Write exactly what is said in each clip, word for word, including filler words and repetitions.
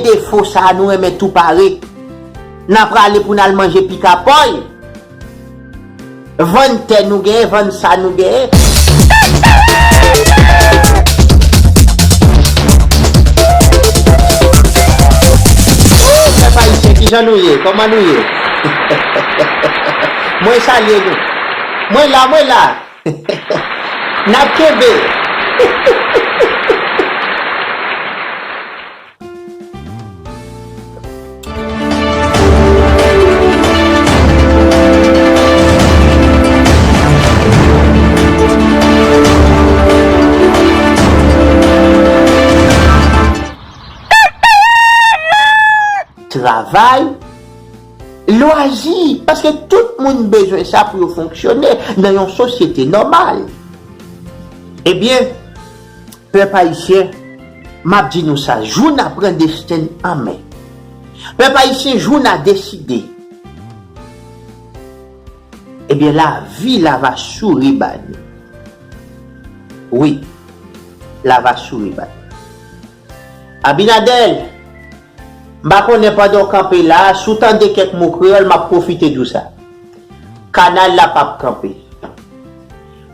defo sa a, nou renmen tou pare. N a prale pou n al manje pikapòy. Vann tè nou genyen, vann sa nou genyen. Pèp ayisyen, kijan nou ye? Kòman nou ye? Mwen salye nou. Mwen la, mwen la. N ap kenbe. Travay, lwazi, paske tout moun bezwen sa pou yo fonksyone nan yon sosyete nòmal. Ebyen, pèp ayisyen, m ap di nou sa, jou n a pran desten n an men. Pèp ayisyen, jou n a deside, ebyen, lavi la va souri ba nou. Wi, la va souri ba nou. Abinader, m pa konnen pandan w kanpe la a, si w tande kèk mo kreyòl, m ap pwofite di w sa. Kanal la p ap kanpe.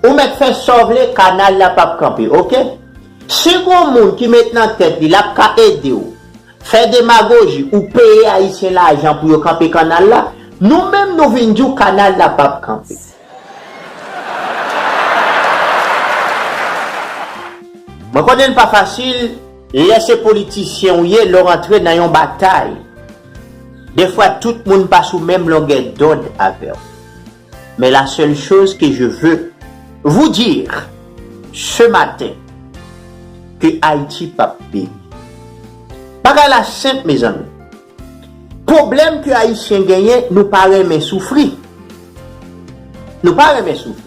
Ou mèt fè sa w vle, kanal la p ap kanpe, oke? Si gon moun ki met nan tèt li, l ap ka ede w fè demagoji ou peye Ayisyen lajan pou yo kanpe kanal la, nou menm nou vin di w kanal la p ap kanpe. Mwen konnen l pa fasil, lè se politisyen w ye, lè w rantre nan yon batay. Defwa, tout moun pa sou menm longè dond avè w. Mais la seule chose que je veux vous dire ce matin, que Ayiti p ap peri. Bagay la senp, mezanmi. Pwoblèm ke Ayisyen genyen, nou pa renmen soufri. Nou pa renmen soufri.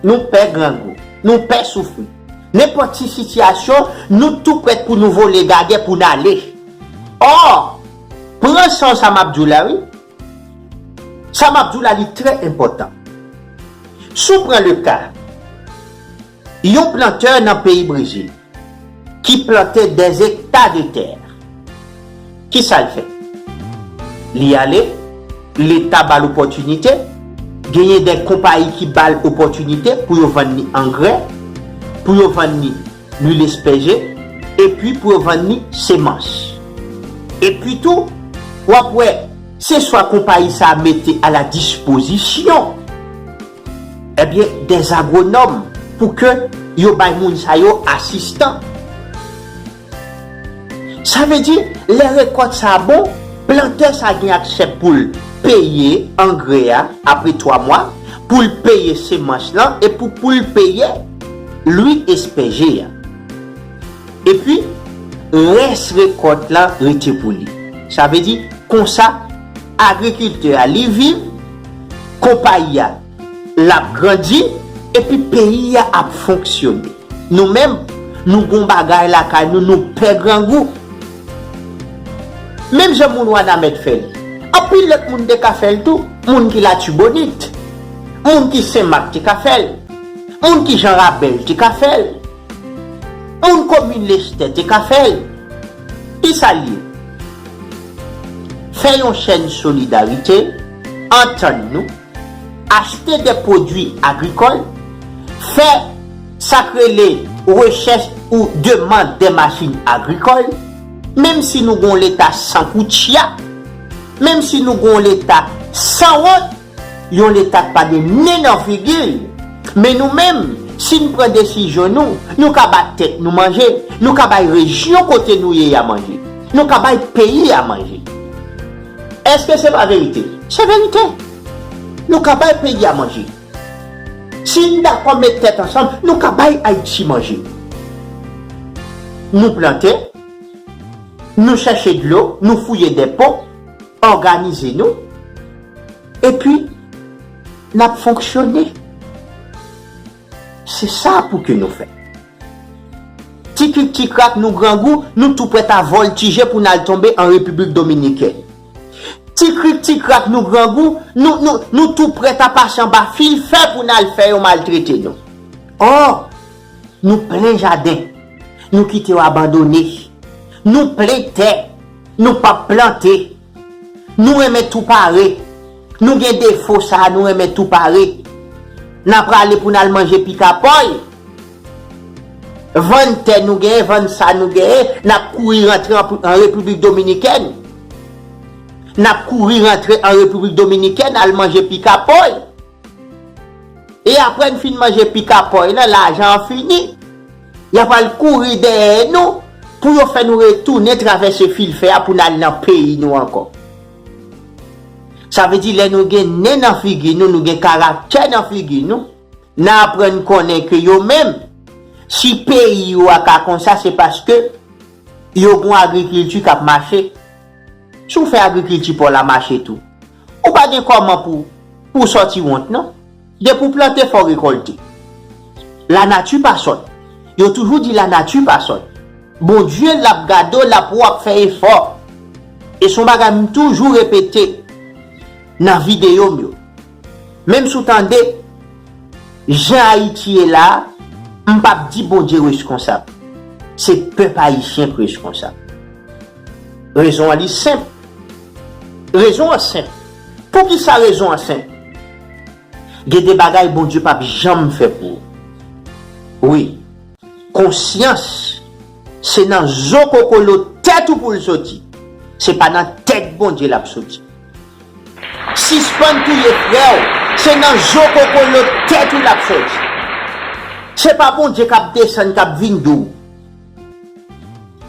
Nou pè grangou. Nou pè soufri. Nenpòt ti sitiyasyon, nou tou prèt pou nou vole gagè pou n ale. Ò, pran san sa m ap di w la, wi. Sa m ap di w la, li trè enpòtan. Si w pran le ka, yon plantè nan peyi Brezil ki plante dè zekta de tè, kisa l fè? Li ale, Leta ba l opòtinite, genyen de konpayi ki ba l opòtinite pou yo vann li angrè, pou yo vann li lwil espèje, epi pou yo vann li semans. Epi tou, w ap wè, se swa konpayi sa a mete a la dispozisyon, ebyen, dè agwonòm pou ke yo bay moun sa yo asistan. Sa vle di, lè rekòt sa a bon, plantè sa a gen aksè pou l peye angrè a apre twa mwa, pou l peye semans lan e pou, pou l peye lwil espèje a. Epi, rès rekòt la rete pou li. Sa vle di, konsa, agrikiltè a, li viv, konpayi a, l ap grandi, epi peyi a ap fonksyone. Nou menm, nou gon bagay lakay nou, nou pè grangou. Menm jan moun Wanament fè l, anpil lòt moun te ka fè l tou. Moun ki Latibonit, moun ki Senmak te ka fè l, moun ki Jan Rabèl te ka fè l, moun komin Lestè te ka fè l. Kisa l ye? Fè yon chèn solidarite, antann nou, achte de pwodui agrikòl, fè sa k rele rechèch ou demann de machin agrikòl, menm si nou gon leta sankoutya, menm si nou gon leta sanwont, yon leta k pa gen nen nan figi l. Men nou menm, si n pran desizyon nou, nou ka ba tèt nou manje, nou ka bay rejyon kote nou ye a manje, nou ka bay peyi a manje. Èske se pa verite? Se verite. Nou ka bay peyi a manje. Si n dakò met tèt ansanm, nou ka bay Ayiti manje. Nou plante, nou chèche dlo, nou fouye de pon, òganize nou, epi n ap fonksyone. Se sa pou ke nou fè. Ti krik ti krak nou grangou, nou tou prèt a vòltije pou n al tonbe an Repiblik Dominikèn. Ti krik ti krak nou grangou, nou, nou, nou tou prèt a pase anba fil fè pou n al fè yo maltrete nou. Ò, nou plen jaden, nou kite yo abandone. Nou plen tè, Nou p ap plante. Nou renmen tou pare. Nou gen defo sa a, nou renmen tou pare. N a prale pou n al manje pikapòy. Vann tè nou genyen, vann sa nou genyen, n ap kouri rantre an, an Repiblik Dominikèn. N ap kouri rantre an Repiblik Dominikèn, al manje pikapòy. E apre n fin manje pikapòy la, lajan an fini. Y ap al kouri dèyè nou pou yo fè nou retounen travèse fil fè a pou n al nan peyi nou ankò. Sa vle di lè nou gen nen nan figi nou, nou gen karaktè nan figi nou, n a aprann konnen ke yo menm, si peyi yo a ka konsa, se paske yo gon agrikilti k ap mache. Si w fè agrikilti pa w la mache tou, ou pa gen kòman pou, pou w sòti wont non. Depi w plante, fò w rekòlte. Lanati pa sòt. Yo toujou di lanati pa sòt. Bondye l ap gade w, l ap wè w ap fè efò. E se yon bagay m toujou repete nan videyo m yo. Menm si w tande jan Ayiti ye la, m p ap di Bondye reskonsab. Se pèp ayisyen k reskonsab. Rezon an li senp. Rezon an senp. Poukisa rezon an senp? Gen de bagay Bondye p ap janm fè pou ou. Wi. Konsyans, se nan zo kokolo tèt ou pou l soti. Se pa nan tèt Bondye l ap soti. Sispann touye frè w, se nan zo kokolo tèt ou l ap soti. Se pa Bondye k ap desann, k ap vin di w.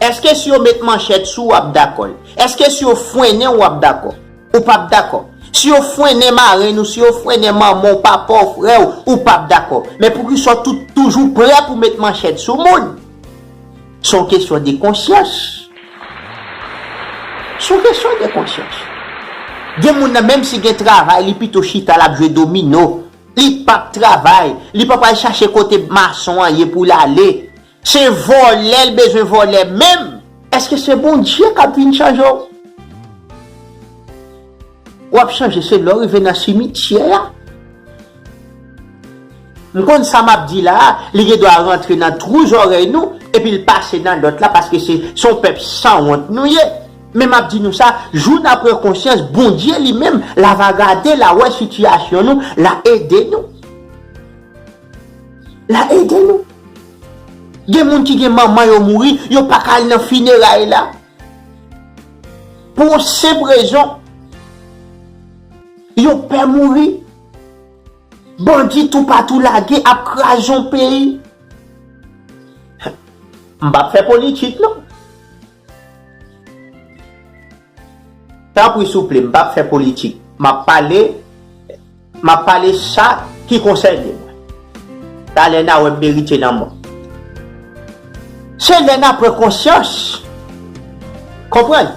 Èske si yo met manchèt sou ou, w ap dakò l? Èske si yo fwennen w, w ap dakò? Ou p ap dakò. Si yo fwennen marenn ou, si yo fwennen manman w, papa w, frè w, ou p ap dakò. Men poukisa w tou-, toujou prè pou met manchèt sou moun? Se yon kesyon de konsyans. Se yon kesyon de konsyans. Gen moun nan, menm si gen travay, li pito chita, l ap jwe domino. Li p ap travay. Li pa pral chache kote mason an ye pou l ale. Se vòlè l bezwen vòlè menm. Èske se Bondye k ap vin chanje w? W ap chanje se lè w rive nan simityè a. M konn sa m ap di la a, li gen dwa rantre nan twou zòrèy nou, epi l pase nan dòt la, paske se, se yon pèp sanwont nou ye. Men m ap di nou sa, jou n a pran konsyans, Bondye li menm, l a va gade, l a wè sitiyasyon nou, l a ede nou. L a ede nou. Gen moun ki gen manman yo mouri, yo pa ka al nan fineray la. Pou yon senp rezon, yo pè mouri. Bandi toupatou lage ap kraze yon peyi. M p ap fè politik, non. Tanpri, souple, m p ap fè politik. M ap pale, m ap pale sa ki konsène mwen. Talè n a wè m merite lanmò. Se lè n a pran konsyans. Konprann?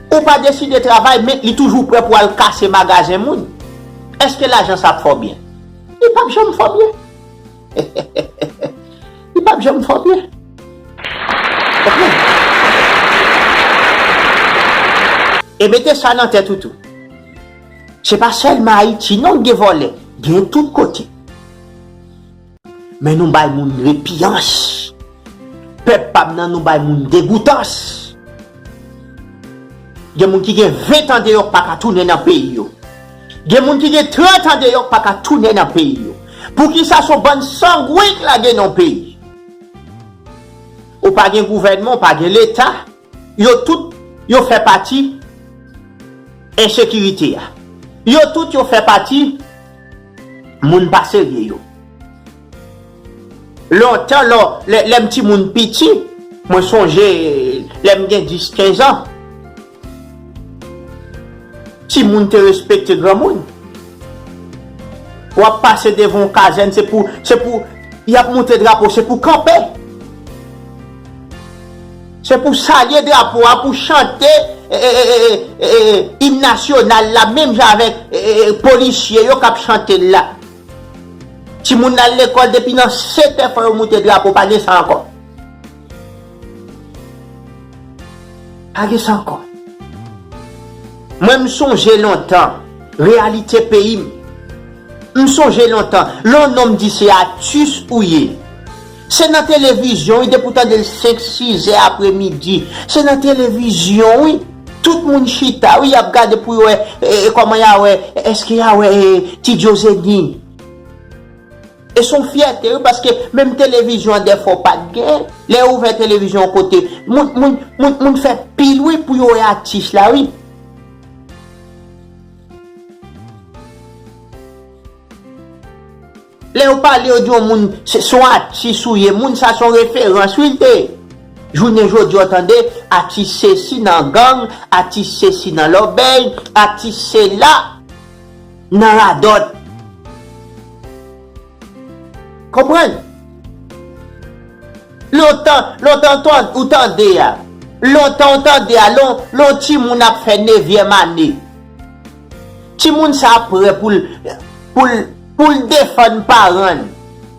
Ou pa deside travay, men li toujou prè pou al kase magazen moun. Èske lajan sa ap fè w byen? Li p ap janm fè w byen. Li p ap janm fè w byen. Konprann? E mete sa nan tèt ou tou. Se pa sèlman Ayiti non k gen vòlè, gen tout kote. Men nou bay moun repiyans. Pèp pa m nan, nou bay moun degoutans. Gen moun ki gen ven tan deyò k pa ka tounen nan peyi yo. Gen moun ki gen trant an deyò k pa ka tounen nan peyi yo. Poukisa se yon bann sangwen k lage nan yon peyi? Ou pa gen gouvènman, ou pa gen Leta. Yo tout, yo fè pati ensekirite a. Yo tout, yo fè pati moun pa serye yo. Lontan, lò, lè, lè m timoun piti, mwen sonje lè m gen dis, kenz an, timoun te respekte granmoun. W ap pase devan yon kazèn, se pou, se pou, y ap moute drapo, se pou kanpe. Se pou salye drapo a, pou chante, e, e, im nasyonal la, menm jan avèk, e, e, e, polisye yo k ap chante l la. Timoun al lekòl depi nan sèt è fò yo moute drapo, pa gen sa ankò. Pa gen sa ankò. Mwen, m sonje lontan, reyalite peyi m. M sonje lontan, lè yon nonm di se atis ou ye, Se nan televizyon, wi, depi w tande l senk, sis è apremidi. Se nan televizyon, wi. Tout moun chita, wi, y ap gade pou yo wè, e, e, kòman y a wè, èske y a wè, e, Ti Djo Zeni. E se yon fyète, wi, paske menm televizyon an, dèfwa, w pa t gen. Lè yo ouvè televizyon yon kote, moun, moun, moun, moun fè pil, wi, pou yo wè atis la, wi. Lè yo pale, yo di yon moun, se, se yon atis ou ye, moun sa se yon referans, wi, l te. Jounen jodi a, w tande, atis sesi nan gang, atis sesi nan lòbèy, atis sela nan radòt. Konprann? Lontan, lontan tan-, ou tande a. Lontan ou tande a, lè yon, lè yon timoun ap fè nevyèm ane. Timoun sa a prè pou l, pou l, pou l defann paran l.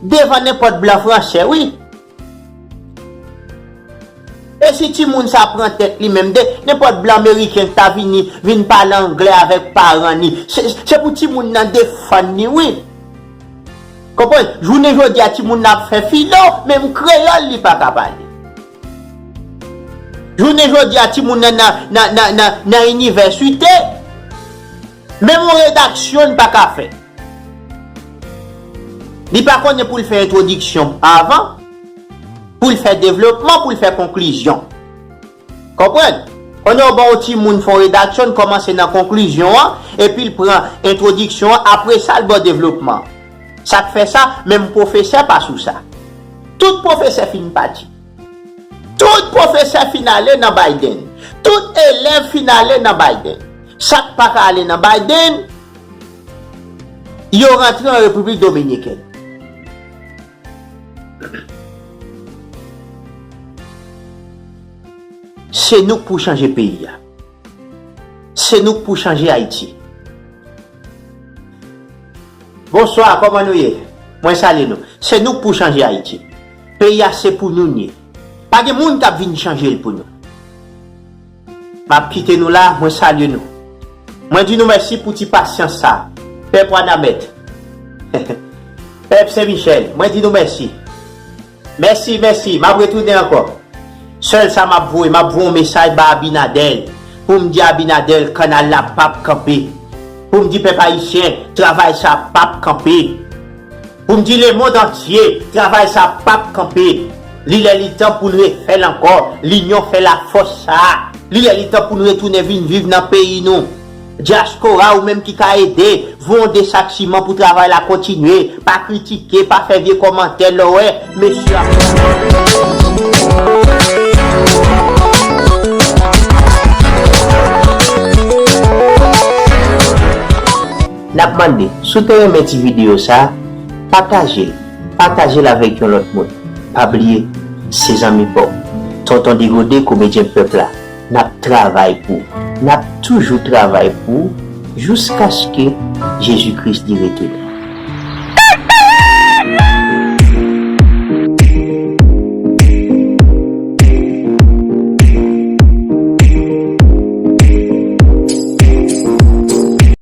Devan nenpòt blan fransè, wi. E si timoun sa pran tèt li menm, de, nenpòt blan meriken ki ta vini, vin pale anglè avèk paran li, se, se pou timoun nan defann li, wi. Konprann? Jounen jodi a, timoun nan ap fè filo, menm kreyòl li pa ka pale. Jounen jodi a, timoun nan nan, nan, nan, nan, nan inivèsite, menm yon redaksyon li pa ka fè. Li pa konnen pou l fè entwodiksyon avan, pou l fè devlopman, pou l fè konklizyon. Konprann? Konnen w ba yon timoun fè yon redaksyon, l kòmanse nan konklizyon an, epi l pran entwodiksyon an, apre sa, l ba w devlopman. Sa k fè sa, menm pwofesè pa sou sa. Tout pwofesè fin pati. Tout pwofesè fin ale nan Biden. Tout elèv fin ale nan Biden. Sa k pa ka ale nan Biden, yo rantre an Repiblik Dominikèn. Se nou k pou chanje peyi a. Se nou k pou chanje Ayiti. Bonswa, kòman nou ye? Mwen salye nou. Se nou k pou chanje Ayiti. Peyi a se pou nou l ye. Pa gen moun k ap vin chanje l pou nou. M ap kite nou la, mwen salye nou. Mwen di nou mèsi pou ti pasyans sa. Pèp Wanament. Pèp Sen Michèl, mwen di nou mèsi. Mèsi, mèsi, m ap retounen ankò. Sèl sa m ap voye, m ap voye yon mesaj ba Abinader, pou m di Abinader, kannal la p ap kanpe. Pou m di pèp ayisyen, travay sa p ap kanpe. Pou m di lemonn antye, travay sa p ap kanpe. Li lè li tan pou n refè l ankò. Linyon fè lafòs sa. Li lè li tan pou n retounen vin viv nan peyi nou. Dyaspora, ou menm ki ka ede, voye yon de sak siman pou travay la kontinye. Pa kritike, pa fè vye kòmantè lè w wè mesye ap. N ap mande, si w te renmen ti videyo sa, pataje l. Pataje l avèk yon lòt moun. Pa bliye, se zanmi pa w, Tonton Degode, komedyen pèp la. N ap travay pou w. N ap toujou travay pou w jiskaske Jezi Kris li retounen.